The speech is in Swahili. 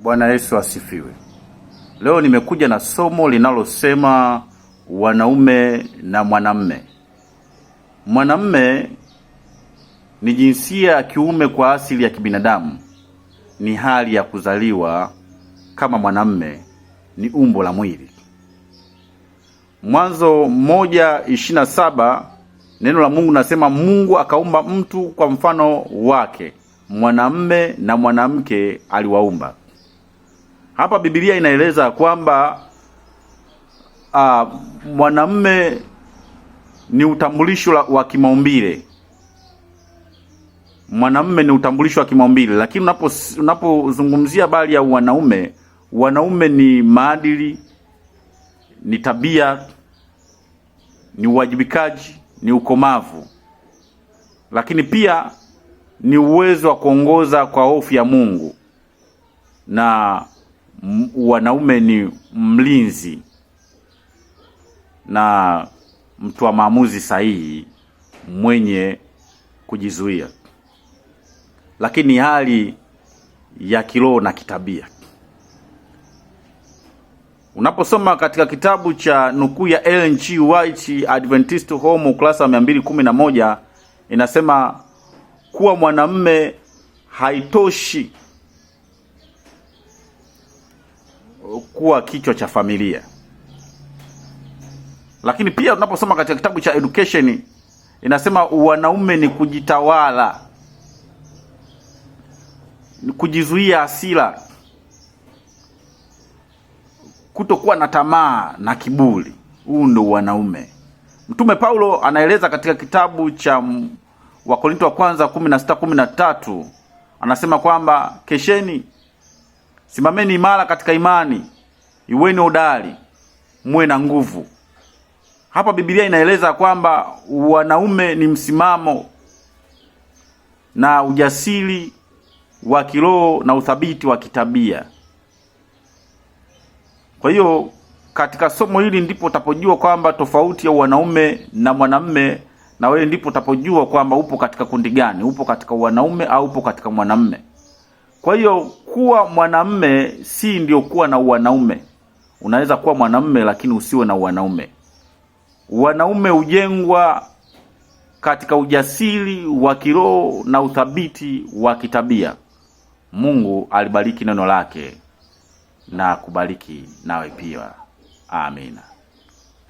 Bwana Yesu asifiwe. Leo nimekuja na somo linalosema wanaume na mwanamme. Mwanamme ni jinsia ya kiume kwa asili ya kibinadamu, ni hali ya kuzaliwa kama mwanamme, ni umbo la mwili. Mwanzo 1:27 neno la Mungu nasema, Mungu akaumba mtu kwa mfano wake, mwanamme na mwanamke aliwaumba. Hapa Biblia inaeleza kwamba mwanamme ni utambulisho wa kimaumbile. Mwanamme ni utambulisho wa kimaumbile, lakini unapozungumzia habari ya wanaume, wanaume ni maadili, ni tabia, ni uwajibikaji, ni ukomavu, lakini pia ni uwezo wa kuongoza kwa hofu ya Mungu na wanaume ni mlinzi na mtu wa maamuzi sahihi mwenye kujizuia, lakini hali ya kiroho na kitabia. Unaposoma katika kitabu cha nukuu ya Ellen G. White Adventist Home ukurasa wa 211 inasema kuwa mwanamme haitoshi kuwa kichwa cha familia. Lakini pia tunaposoma katika kitabu cha education inasema wanaume ni kujitawala, ni kujizuia hasira, kutokuwa na tamaa na kiburi. Huu ndo wanaume. Mtume Paulo anaeleza katika kitabu cha Wakorinto wa kwanza 16:13 anasema kwamba kesheni, simameni imara katika imani, iweni hodari, muwe na nguvu. Hapa Biblia inaeleza kwamba wanaume ni msimamo na ujasiri wa kiroho na uthabiti wa kitabia. Kwa hiyo katika somo hili ndipo utapojua kwamba tofauti ya wanaume na mwanamme, na wewe ndipo utapojua kwamba upo katika kundi gani, upo katika wanaume au upo katika mwanamme. Kwa hiyo kuwa mwanamme si ndio kuwa na wanaume. Unaweza kuwa mwanamme lakini usiwe na wanaume. Wanaume hujengwa katika ujasiri wa kiroho na uthabiti wa kitabia. Mungu alibariki neno lake na kubariki nawe pia. Amina.